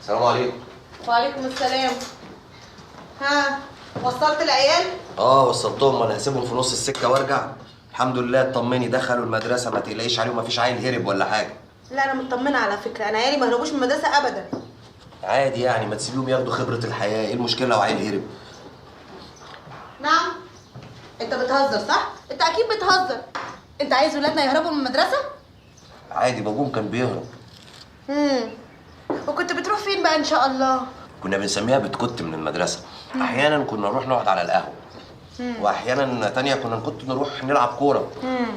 السلام عليكم. وعليكم السلام. ها وصلت العيال؟ اه وصلتهم، انا هسيبهم في نص السكة وارجع. الحمد لله اطمني، دخلوا المدرسة ما تقلقيش عليهم، مفيش عيل هرب ولا حاجة. لا انا مطمنه على فكرة، انا عيالي ما هربوش من المدرسة ابدا. عادي يعني، ما تسيبيهم ياخدوا خبره الحياة، ايه المشكلة لو عيل هرب؟ نعم؟ انت بتهزر صح؟ انت اكيد بتهزر. انت عايز ولادنا يهربوا من المدرسة؟ عادي، بابوهم كان بيهرب. وكنت بتروح فين بقى ان شاء الله؟ كنا بنسميها بتكت من المدرسة. احيانا كنا نروح نقعد على القهوة، واحيانا تانية كنا نكت نروح نلعب كورة،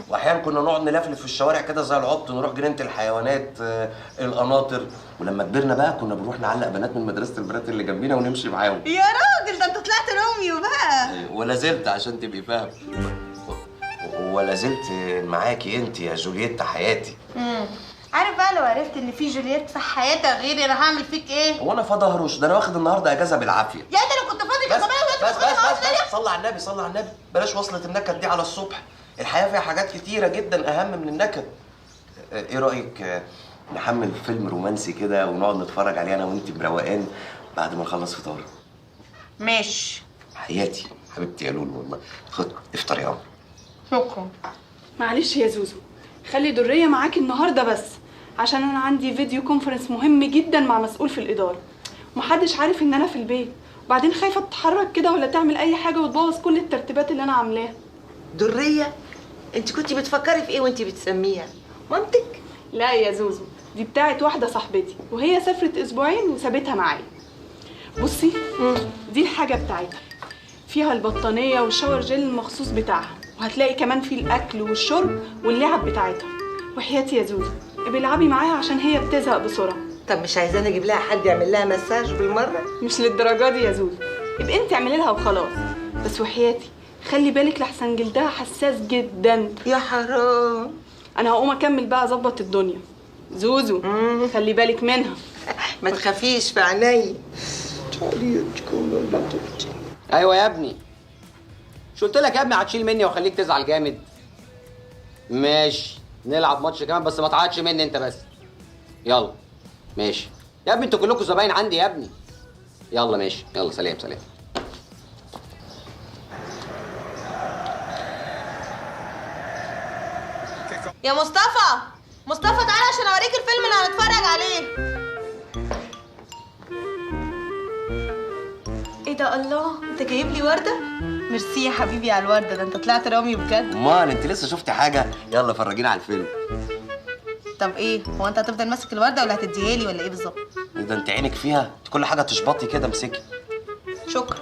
واحيانا كنا نقعد نلفلف في الشوارع كده زي العبط، نروح جنينة الحيوانات، القناطر. ولما كبرنا بقى كنا بنروح نعلق بنات من مدرسه البنات اللي جنبينا ونمشي معاهم. يا راجل ده انت طلعت روميو بقى. ولا زلت، عشان تبقي فاهم، ولا زلت معاكي انت يا جولييت حياتي. عارف بقى لو عرفت ان في جولييت في حياتك غيري انا هعمل فيك ايه؟ هو انا فاضي اهرش؟ ده انا واخد النهارده اجازه بالعافية. يا ده لو كنت فاضي كنت بس بس بس بس، صلي على النبي صلي على النبي، بلاش وصلة النكد دي على الصبح. الحياة فيها حاجات كتيرة جدا اهم من النكد. ايه رايك نحمل فيلم رومانسي كده ونقعد نتفرج عليه انا وانت بروقان بعد ما نخلص فطار؟ ماشي حياتي حبيبتي يا لولو، والله خد افطر يا عمر. شكرا. معلش يا زوزو، خلي درية معاكي النهارده بس، عشان انا عندي video conference مهم جدا مع مسؤول في الادارة، ومحدش عارف ان انا في البيت، وبعدين خايفة تتحرك كده ولا تعمل اي حاجة وتبوظ كل الترتيبات اللي انا عاملاها. درية؟ انت كنتي بتفكري في ايه وانت بتسميها؟ مامتك؟ لا يا زوزو، دي بتاعت واحدة صاحبتي، وهي سافرت اسبوعين وسابتها معايا. بصي، دي الحاجة بتاعتها، فيها البطانيه وال shower gel المخصوص بتاعها، وهتلاقي كمان في الاكل والشرب واللعب بتاعتها. وحياتي يا زوزو بيلعبي معاها عشان هي بتزهق بسرعة. طب مش عايزاني اجيب لها حد يعمل لها مساج بالمرة؟ مش للدرجة دي يا زوزو، يبقى انت اعملي لها وخلاص. بس وحياتي خلي بالك لحسن جلدها حساس جدا. يا حرام. انا هقوم اكمل بقى اظبط الدنيا. زوزو خلي بالك منها. ما تخافيش في عيني. ايوه يا ابني، مش قلت لك يا ابني هتشيل مني واخليك تزعل جامد؟ ماشي نلعب ماتش كمان، بس ما تعيطش مني انت بس. يلا ماشي يا ابني، انتوا كلكم زباين عندي يا ابني. يلا ماشي، يلا سلام سلام. يا مصطفى، مصطفى تعالى عشان اوريك الفيلم اللي هنتفرج عليه. ايه ده؟ الله، انت جايب لي ورده؟ ميرسي يا حبيبي على الورده، ده انت طلعت رامي بجد. امال انت لسه شفتي حاجة؟ يلا فرجينا على الفيلم. طب ايه، هو انت هتفضل ماسك الورده ولا هتديها لي ولا ايه بالظبط؟ ايه ده، انت عينك فيها؟ انت كل حاجة تشبطي كده. امسكي. شكرا.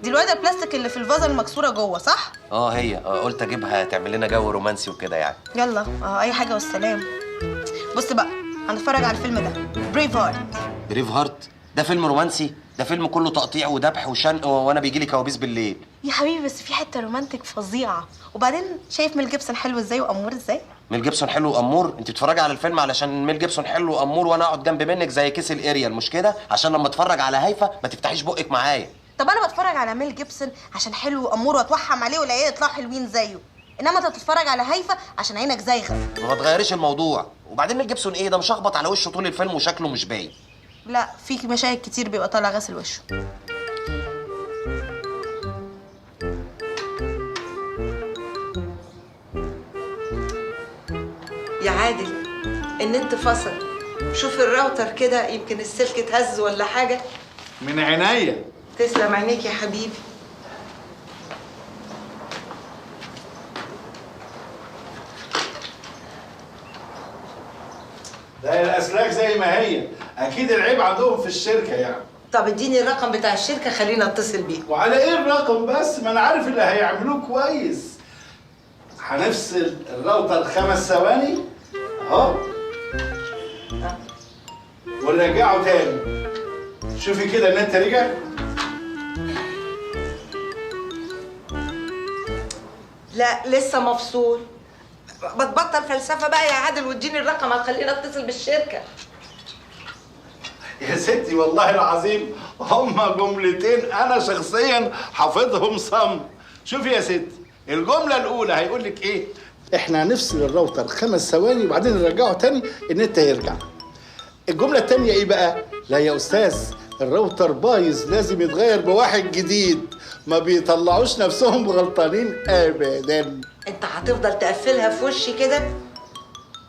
دي الورده البلاستيك اللي في الفازة المكسورة جوه صح؟ اه هي، قلت اجيبها تعمل لنا جو رومانسي وكده يعني. يلا اي حاجة والسلام. بص بقى، هنتفرج على الفيلم ده، بريف هارت. بريف هارت؟ ده فيلم رومانسي؟ ده فيلم كله تقطيع وذبح وشنق، وانا بيجي لي كوابيس بالليل. يا حبيبي بس في حتة romantic فظيعة. وبعدين شايف ميل جيبسون حلو ازاي وامور ازاي؟ ميل جيبسون حلو وامور؟ انت بتتفرجي على الفيلم علشان ميل جيبسون حلو وامور وانا اقعد جنب منك زي كيس الاريال، مش كده؟ عشان لما اتفرج على هيفا ما تفتحيش بقك معايا. طب انا بتفرج على ميل جيبسون عشان حلو وامور واتوحم عليه والعيال يطلعوا حلوين زيه، انما انت بتتفرج على هيفا عشان عينك زايغه. ما تغيريش الموضوع. وبعدين ميل جيبسون ايه ده؟ مشخبط على وشه طول الفيلم وشكله مش باين. لا في مشاهد كتير بيبقى طالع غاسل وشه. يا عادل النت فصل، شوف الراوتر كده يمكن السلك اتهز ولا حاجة. من عينيا. تسلم عينيك يا حبيبي. ده الاسلاك زي ما هي، اكيد العيب عندهم في الشركة يعني. طب اديني الرقم بتاع الشركة خلينا اتصل بيه. وعلى ايه الرقم بس؟ ما انا عارف اللي هيعملوه كويس. هنفصل الراوتر 5 ثواني اهو ونرجعه تاني. شوفي كده النت رجع. لا لسه مفصول. بتبطل فلسفة بقى يا عادل واديني الرقم هتخلينا اتصل بالشركة. يا ستي والله العظيم هما جملتين انا شخصيا حافظهم صم. شوفي يا ستي، الجملة الاولى هيقول لك ايه؟ احنا هنفصل الراوتر 5 ثواني وبعدين نرجعه تاني النت هيرجع. الجملة الثانية ايه بقى؟ لا يا استاذ، الراوتر بايظ لازم يتغير بواحد جديد. ما بيطلعوش نفسهم غلطانين ابدا. انت هتفضل تقفلها في وشي كده؟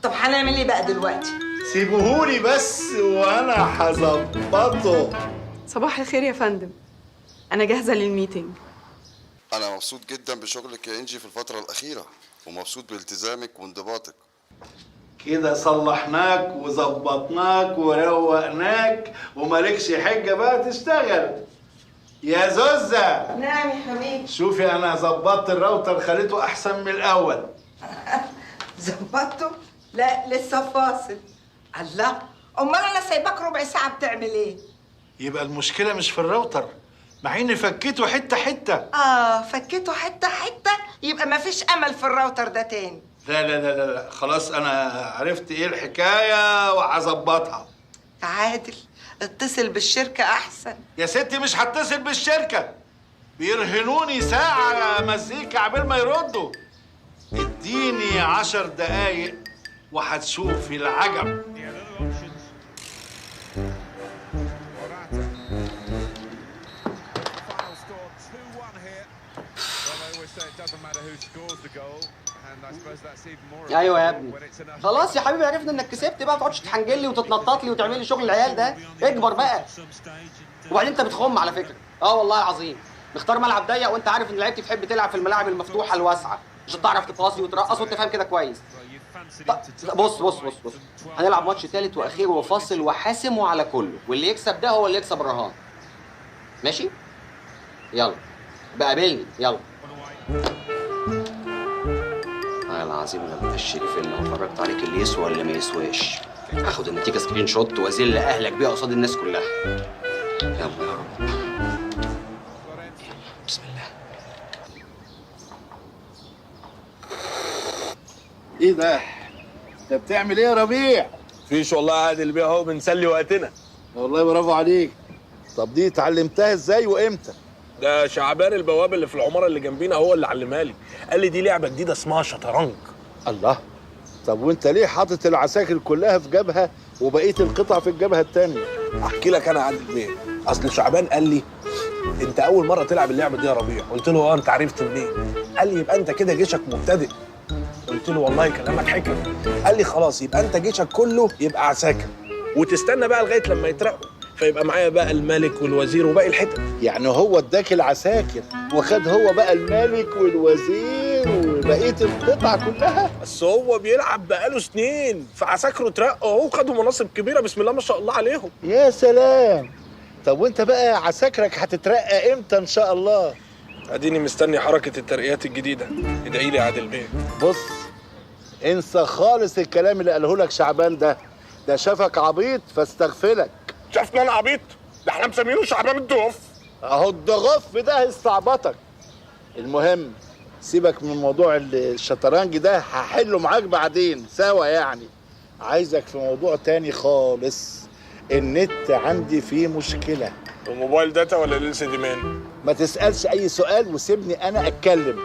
طب هنعمل ايه بقى دلوقتي؟ سيبوهولي بس وانا هظبطه. صباح الخير يا فندم، انا جاهزة لل meeting. انا مبسوط جدا بشغلك يا انجي في الفترة الاخيرة، ومبسوط بالتزامك وانضباطك. كده صلحناك وظبطناك وروقناك ومالكش حجه بقى تشتغل يا زوزة. نعم يا حبيبي. شوفي انا ظبطت الراوتر، خليته احسن من الاول. ظبطته؟ لا لسه فاصل. الله، امال انا سايباك ربع ساعة بتعمل ايه؟ يبقى المشكلة مش في الراوتر، مع اني فكيته حتة حتة. فكيته حتة حتة، يبقى مفيش امل في الراوتر ده تاني. لا لا لا لا، خلاص انا عرفت ايه الحكاية وهظبطها. عادل اتصل بالشركة احسن. يا ستي مش هتصل بالشركة، بيرهنوني ساعة مزيكا عبال ما يردوا. اديني 10 دقايق وهتشوفي العجب. ايوه يا ابني، خلاص يا حبيبي عرفنا انك كسبت بقى، ما تقعدش تحنجل لي وتتنطط لي وتعمل لي شغل العيال ده، اكبر بقى. وبعدين انت بتخم على فكرة، والله العظيم، مختار ملعب ضيق وانت عارف ان لعيبتي تحب تلعب في الملاعب المفتوحة الواسعة عشان تعرف تقاسي وترقص، وانت فاهم كده كويس. طب بص بص بص بص، هنلعب ماتش ثالث واخير وفاصل وحاسم وعلى كله، واللي يكسب ده هو اللي يكسب الرهان. ماشي؟ يلا بقابلني، يلا. والله العظيم لما الشريف اللي اتفرجت عليك اللي يسوى واللي ما يسواش، هاخد النتيجة screenshot واذل اهلك بيها قصاد الناس كلها. يلا يا رب، بسم الله. ايه ده؟ انت بتعمل ايه يا ربيع؟ مفيش والله يا عادل بيه، اهو بنسلي وقتنا. والله برافو عليك. طب دي اتعلمتها ازاي وامتى؟ ده شعبان البواب اللي في العمارة اللي جنبينا هو اللي علمها لي، قال لي دي لعبه جديدة اسمها شطرنج. الله، طب وانت ليه حاطط العساكر كلها في جبهة وبقية القطع في الجبهة الثانية؟ احكي لك انا يا عادل بيه، اصل شعبان قال لي انت اول مرة تلعب اللعبة دي يا ربيع، قلت له اه انت عرفت منين؟ قال لي يبقى انت كده جيشك مبتدئ. قلت له والله كلامك حكمه. قال لي خلاص يبقى انت جيشك كله يبقى عساكر، وتستنى بقى لغاية لما يترقوا، فيبقى معايا بقى الملك والوزير وباقي الحتت. يعني هو اداك العساكر وخد هو بقى الملك والوزير وبقية القطع كلها؟ بس هو بيلعب بقاله سنين، فعساكره اترقوا اهو وخدوا مناصب كبيرة بسم الله ما شاء الله عليهم. يا سلام. طب وانت بقى عساكرك هتترقى امتى ان شاء الله؟ اديني مستني حركة الترقيات الجديدة، ادعي لي يا عادل بيه. بص، انسى خالص الكلام اللي قاله لك شعبان ده، ده شافك عبيط فاستغفلك. شافني انا عبيط؟ ده احنا مسمينه شعبان الدغف. اهو الدغف ده استعبطك. المهم سيبك من موضوع الشطرنج ده، هحله معاك بعدين سوا يعني. عايزك في موضوع تاني خالص. النت عندي فيه مشكلة. ال mobile data ولا LCD man؟ ما تسألش أي سؤال وسيبني أنا أتكلم.